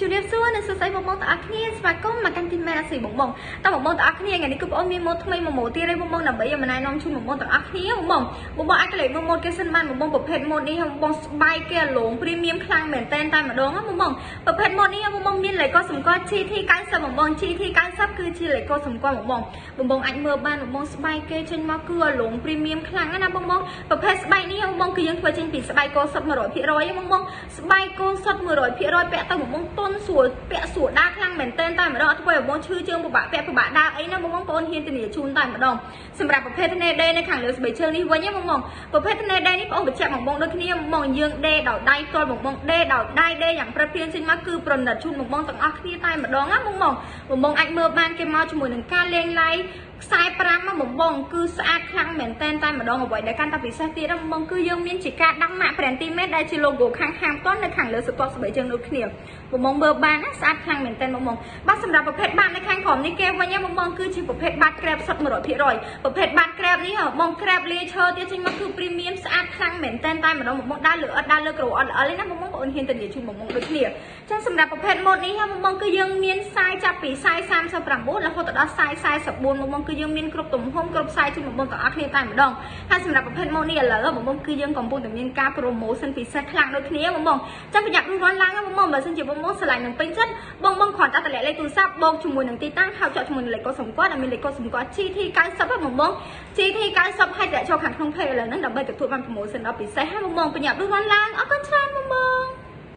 ជំរាបសួរនិងសួស្តីបងប្អូនទាំងអស់គ្នាស្វាគមន៍មកកាន់ទីមេរ៉ាស៊ីបងបងតើបងប្អូនទាំងអស់គ្នាថ្ងៃនេះគឺបងប្អូនមានម៉ូតថ្មីមួយម៉ូតទៀតហើយបងបងដើម្បីឲ្យម្នាក់នាំជូនបងប្អូនទាំងអស់គ្នាបងបងបងបងអាចកលេចមើលម៉ូតគេសិនបានបងបងប្រភេទម៉ូតនេះបងបងស្បែកគេអាឡង premium ខ្លាំងមែនតែនតែម្ដងបងបងប្រភេទម៉ូតនេះបងបងមានលេខកសម្គាល់ GT 90បងបង GT 90គឺជាលេខកសម្គាល់បងបងបងបងអាចមើលបានបងបងស្បែកគេចេញមកគឺអាឡង premium ខ្លាំងណាស់បងបងប្រភេទស្បែកនេះបងបងគឺយើងធ្វើចេញពីស្បែកគោសុទ្ធ100%បងបងស្បែកគោសុទ្ធ100%ពាក់ទៅបងបងទន់ស្រួលពាក់ស្រួលដើរខ្លាំងមែនទែនតែម្ដងអត់ធ្វើឲ្យបងឈឺជើងពិបាកពាក់ពិបាកដើរអីណាបងបងប្អូនហ៊ានធានាជូនតែម្ដងសម្រាប់ប្រភេទធ្នេដេនៅខាងលើស្បែកជើងនេះវិញណាបងបងប្រភេទធ្នេដេនេះបងបញ្ជាក់បងបងដូចគ្នាបងយើងដេដោយដៃផ្ទាល់បងបងដេដោយដៃដេយ៉ាងប្រឹបព្រានចេញមកគឺប្រណិតជូនបងបងទាំងអស់គ្នាតែម្ដងណាបងបងបងបងអាចមើលបានគេមកជាមួយនឹងការលេងឡាយខ្សែ5មកបងបងគឺស្អាតខ្លាំងមែនតែនតែម្ដងអ្វីដែលកាន់តែពិសេសទៀតបងបងគឺយើងមានជាការដាំម៉ាក brand មែនដែលជា logo ខាងហាងផ្ទាល់នៅខាងលើស្រទាប់ស្បែកជើងដូចគ្នាបងបងមើលបានណាស្អាតខ្លាំងមែនតែនបងបងបាទសម្រាប់ប្រភេទបាតនៅខាងក្រោមនេះគេវិញបងបងគឺជាប្រភេទបាតក្រេបសុទ្ធ100%ប្រភេទបាតក្រេបនេះបងក្រេបលាយឈើទៀតចេញមកគឺ premium ស្អាតខ្លាំងមែនតែនតែម្ដងបងបងដើរលើអត់ដើរលើក្រអត់ល្អទេណាបងបងបងអូនហ៊ានធានាជូនបងបងដូចគ្នាចឹងសម្រាប់ប្រភេទម៉ូតនេះបងបងគឺយើងមាន size ចាប់ពី size 39រហូតដល់ size 44បងបងគឺយើងមានគ្រប់ទំហំគ្រប់ size ជូនបងបងទាំងអស់គ្នាតែម្ដងហើយសម្រាប់ប្រភេទម៉ូតនេះឥឡូវបងបងគឺយើងកំពុងតែមានការ promotion ពិសេសខ្លាំងដូចគ្នាបងបងចាំប្រញាប់រួចរាន់ឡើងបងបងបើសិនជាបងបងស្រឡាញ់នឹងពេញចិត្តបងបងគ្រាន់តែតម្លាក់លេខទូរស័ព្ទបូកជាមួយនឹងទីតាំងហើយចុចជាមួយនឹងលេខកូដសម្គាល់ដែលមានលេខកូដសម្គាល់ GT 90បងបង GT 90ហើយតម្លាក់ចូលខាងក្នុង page ឥឡូវហ្នឹងដើម្បីទទួលបាន promotion ដ៏ពិសេសហើយបងបងប្រញាប់រួចរាន់ឡើងអរគុណច្រើនបងបង។